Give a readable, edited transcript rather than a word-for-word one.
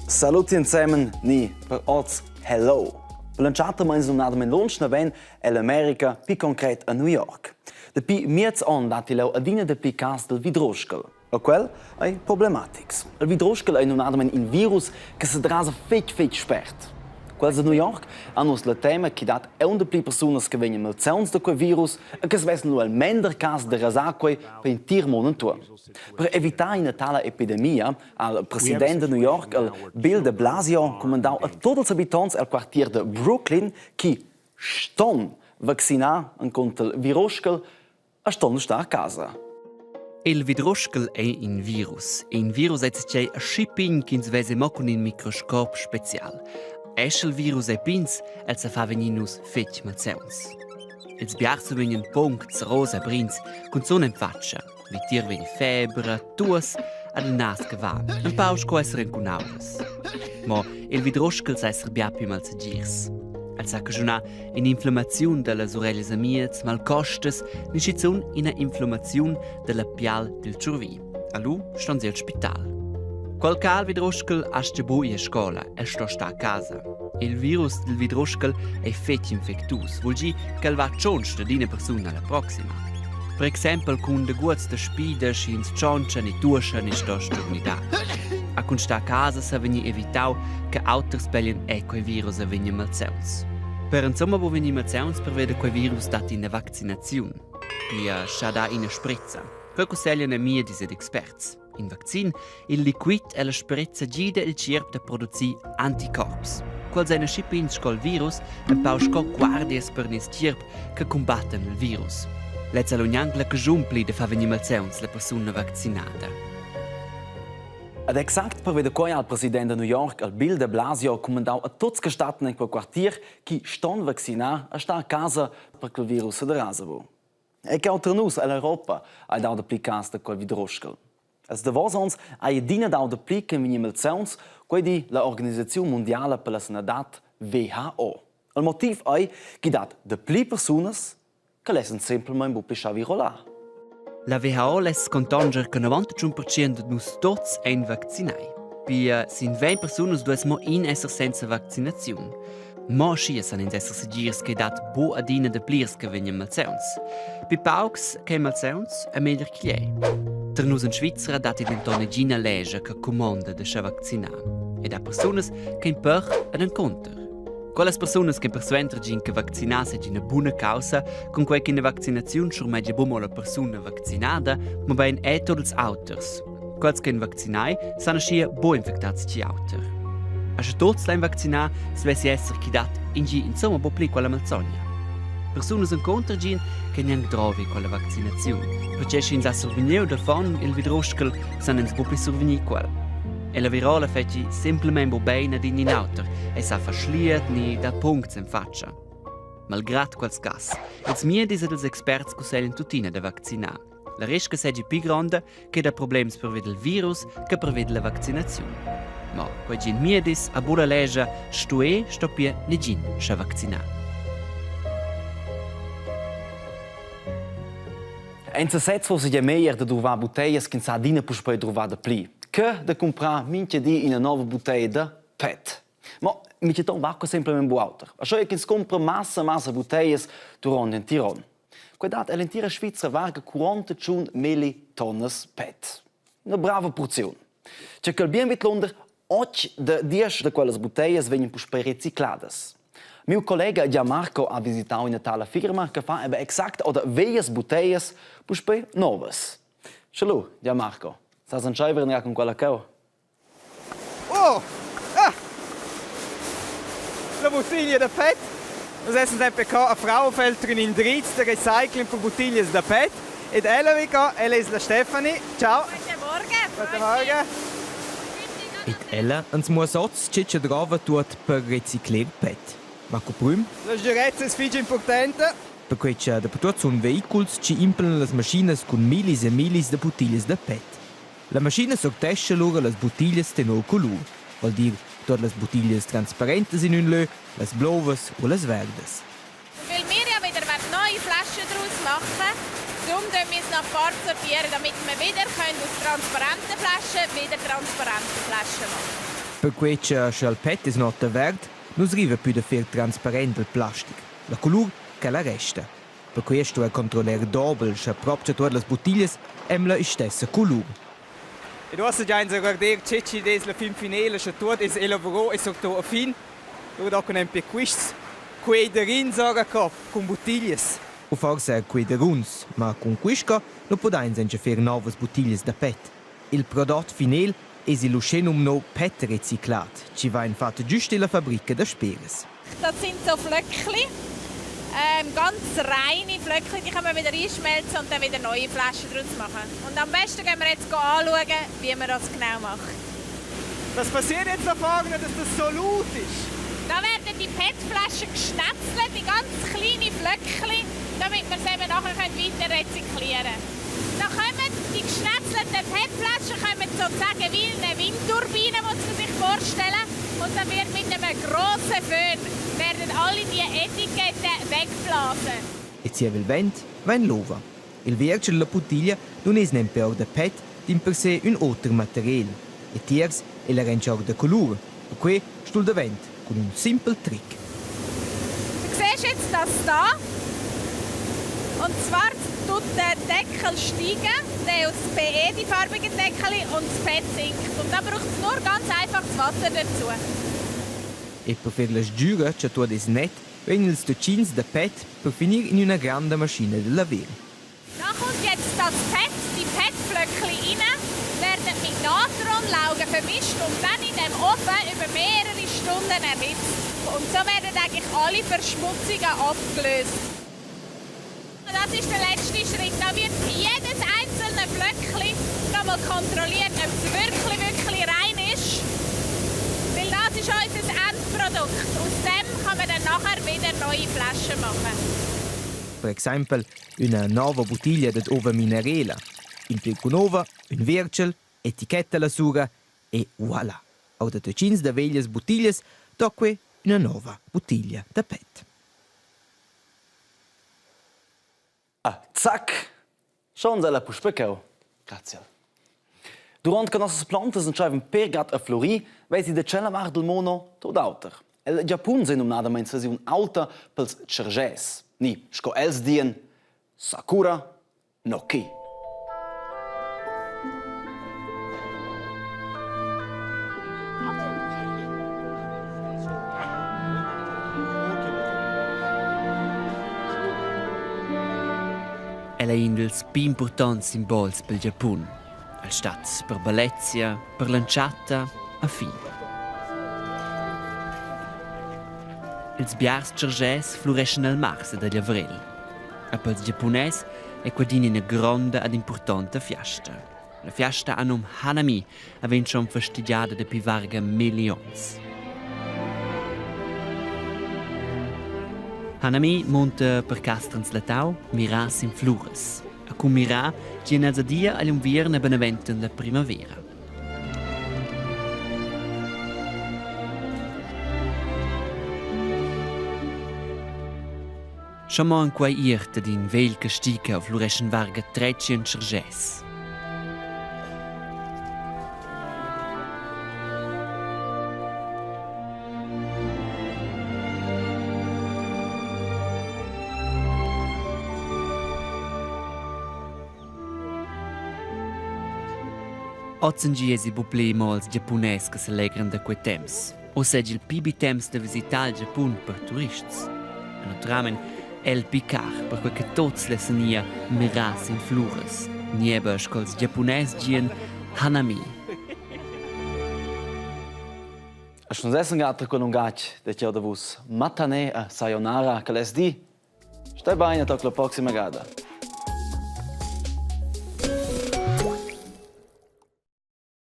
Saluti ensemen ni per oz hello. Per l'entschatta meins numnadamein lunsch naven ell'America, pli concret a New York. Dapi miez onn datti leu adina dapli cas dal vidruschel. E quel ei problematics. Il vidruschel ei numnadamein in virus che sederasa fetg fetg spert. Quels da New York han uss la tema ch'i dat aunc dapli persunas che vegnan malsauns da quei virus e che savessen lu el mender cass derasar quei per entir mund entuorn. Per evitar ina tala epidemia ha il president da New York, il Bill de Blasio, cumandau a tut ils habitonts el quartier da Brooklyn chi ston vaccinar encunter il viruskel e ston star a casa. Il vidruschel ei in virus. In virus ei zatgei aschi pign ch'ins vesa mo cun in microscop special. Esch'il virus ei pigns, el sa fa vegnir nus fetg malsauns. Ils biars vegnan puncts rosa e brins, cunzun en fatscha. Vitier vegn febra, tuos ed il nas che va, empau sco esser en cun auras. Mo il vidruschel sa esser bia pli malsegirs. El sa caschunar in'inflammaziun dallas ureglias amiez, malcostas ni schizun ina inflammaziun dalla pial dil tschurvi. Allu ston si al spital. Quel cal vidruschel astga bu ir a scola e sto star a casa. Il virus dil vidruschel ei fetg infectus, vul dir ch'el va tschonsch dad ina persuna alla proxima. Per exempel cun daguots da spida sch'ins tschontscha ni tuoscha ni sto sturnidar. A cun star a casa sa vegnir evitau che auters peglien è quei virus e vegnan malsauns. Per insomma bu vegnir malsauns pervia da quei virus dat ina vaccinaziun, pia scha da ina sprizza. Quei cusseglian miedis ed experts. In vaccin, il liquid e la sprezza gida il tgierp da producir anticorps. Quels ein aschi pigns sco il virus, empau sco guardias per nies tgierp che cumbattan il virus. Lezza lu gnanc la caschun pli da far vegnir malsauns la persuna vaccinada. Ed exact pervi da quai ha il president da New York, il Bill de Blasio, cumandau a tuts che stattan en quel quartier chi ston vaccinar a star a casa per che il virus se derasa bu. E che auter nus ell'Europa hai dau dapli cas da quel vidruschel. Els davos onns hai adina dau dapli che vegnir malsauns, quei di la Organisaziun mundiala per la sanadad WHO. Il motiv ei ch'i dat dapli persunas che lessan semplamein buca schar virolar. La WHO less contanger che 91% da nus tots ein vaccinai. Pia sin 20 persunas duess mo in esser senza vaccinaziun. Mo aschia san ins esser segirs che dat bu adina daplirs che vegnan malsauns. Pi paucs che malsauns è meglier ch'igl ei. Ter nus en Svizra datti denton negina lescha che cumonda da sche vaccinar. Ed ha persunas che ein per ed encunter. Quellas persunas che persuenter gin che vaccinar seigi ina buna caussa, cunquei ch'ina vaccinaziun schurmegia buc mo la persuna vaccinada, mobein è tut ils auters. Quels ch'èn vaccinai san aschia buc infectats tgi auter. A sche tuts lain vaccinar, svessi esser ch'i dat in gi insomma buc pli quella malsogna. Persunas encounter gin che gnanc drovi quella vaccinaziun, perche sch'ins ha survegniu davon il vidruschel, san ins buc pli survegnir quel. E la virola fetgi semplamein buc bein ad in in auter e sa fa schliet ni da puncts en faccia. Malgrad quels cass, ils miedis ed ils experts cusseglian tuttina da vaccinar. La resca seigi pli gronda che da problems pervia dil virus che pervia dalla vaccinaziun. Ma quei gin miedis a bulla legia stuer stoppia negin sche vaccinar. En sesez fosse ja meglier da druvar buteias ch'ins ha adina puspei druvar dapli, che da cumprar mintga di ina nova butteia da PET. Ma mintgaton va quei semplamein buc auter. Aschia ch'ins cumpra massa massa buteias duront entir onn. Quei dat ell'entira Svizra varga 41 milli tonnas pet. Una brava porziun. C'è quel bien vidlunder, 8 de 10 da quellas buteias vegnan puspei recicladas. Miu collega Gianmarco ha visitau ina tala firma che fa eben exact oder veglias buteias puspei novas. Schalu, Gianmarco, sas entscheiver in con quella cheu? Oh! Ah! La buttiglia da pet. Nus essan sempre qua a Frauenfeld in indriz da recycling per buttiglias da pet. Ed ella vi qua, ella es la Stefanie. Ciao. Guten Morgen. Guten Morgen. Ed ella ans muossa hoz che cha drova tuot per recicler pet. Ma co prüm? La sgürezza es fich importanta. Perquai cha dapertuot sun veiculs chi implan las maschinas cun millis e millis da buttiglias da pet. La maschina sortescha lura las buttiglias tenor colur, vuol dir tuot las buttiglias transparentas in ün lö, las blovas o las verdas. Weil wir ja wieder neue Flaschen daraus Darum sortieren wir es nach Farbe sortieren, damit wir wieder können aus transparenten Flaschen wieder transparente Flaschen machen. Perquei che sch'el pet es not verd, nus riva pü da fer transparent il plastic. La colur quella resta. Perquei sto el controllar dobel, sche propcha tuot las buttiglias hem la istessa colur. Ed uossa giains a guarder che chi'd es la fin finela, scha tuot es elavurò e sortò a fin. Lura do cun nempe quists queiderins ora co cun buttiglias. U forsa er queideruns, ma cun quisca nu pudains auncha fer nouvas buttiglias da pet. Il prodot finel es il uschenumno pet reciclat, chi vain fat güst illa fabrica da Speres. Das sind so Flöckchen, ganz reine Flöckchen, die kann man wieder einschmelzen und dann wieder neue Flaschen daraus machen. Und am besten gehen wir jetzt anschauen, wie man das genau macht. Was passiert jetzt da vorne, dass das so laut ist? Da werden die PET-Flaschen geschnetzelt in ganz kleine Flöckchen, damit wir sie eben nachher weiter rezyklieren können. Da kommen die geschnetzelten PET-Flaschen kommen sozusagen wie eine Windturbine, muss man sich vorstellen. Und dann wird mit einem grossen Föhn werden alle die Etiketten weggeblasen. E zieva il vent vain l'ova. Il viergel la buttiglia nun es nempe our da pet, dimpersè ün oter materiel. E tiers ella rendscha our da colur. Perquai stul davent cun ün simpel tric. Du siehst jetzt das da. Und zwar tut der Deckel steigen, der aus PE, die farbigen Deckel, und das Fett sinkt. Und da braucht es nur ganz einfach das Wasser dazu. E per fer la sgiüra cha tuot es net, vegn ils tutschins da pet per finir in üna granda maschina da laver. Da kommt jetzt das Fett, die Fettflöckchen rein, werden mit Natronlauge vermischt und dann in dem Ofen über mehrere Stunden erhitzt. Und so werden eigentlich alle Verschmutzungen abgelöst. Das ist der letzte Schritt. Da wird jedes einzelne Flöckchen nochmal kontrolliert, ob es wirklich, wirklich rein ist. Weil das ist unser Endprodukt. Aus dem kann man dann nachher wieder neue Flaschen machen. Per exaimpel üna nouva buttiglia dad ova minerela, ün pü cun ova, ün vierchel, etichetta lasura e voilà! Our da tuotschins da veglias buttiglias do que üna nouva buttiglia da pet. Ah, zac! Schon ella puspei cheu. Graziel. Durant che nossas plantas entscheivan per gat a florir, vesi da tschella vart del mono tot auter. El Giapun sei numnadamein sesiun aulta pels tschergès, ni, sco els dien, Sakura no ki. El ei in dils pli impurtonts simbols pel Giapun. El stat per bellezia, per l'entschatta a fin. Ils biars tschergès flureschan el mars ed egl avrel. E pels giapunès è quadin ina gronda ed impurtonta fiasta. La fiasta ha num Hanami e vegn schon festigiada dapi varga milli onns. Hanami munta per cas translatau mirar sin fluras. E cun mirar tgien els adia agl unviern e beneventan la primavera. Scha mo en quei iert ed in vegl casti cheu flureschan varga tretschien tschergès. Ozendi esi buc pli mo ils Giapunès che selegran da quei temps. Uss seigi il pli bi temps da visitar il Giapun per turists. E naturalmein è il pli car, perquei che tuts lessan ir mirar sin fluras. Nieba sco ils Giapunès gien Hanami. E sche nus essan grad cun un gatg da cheu da vus Matane a Sayonara che less di. Stai bein e toc la proxima gada.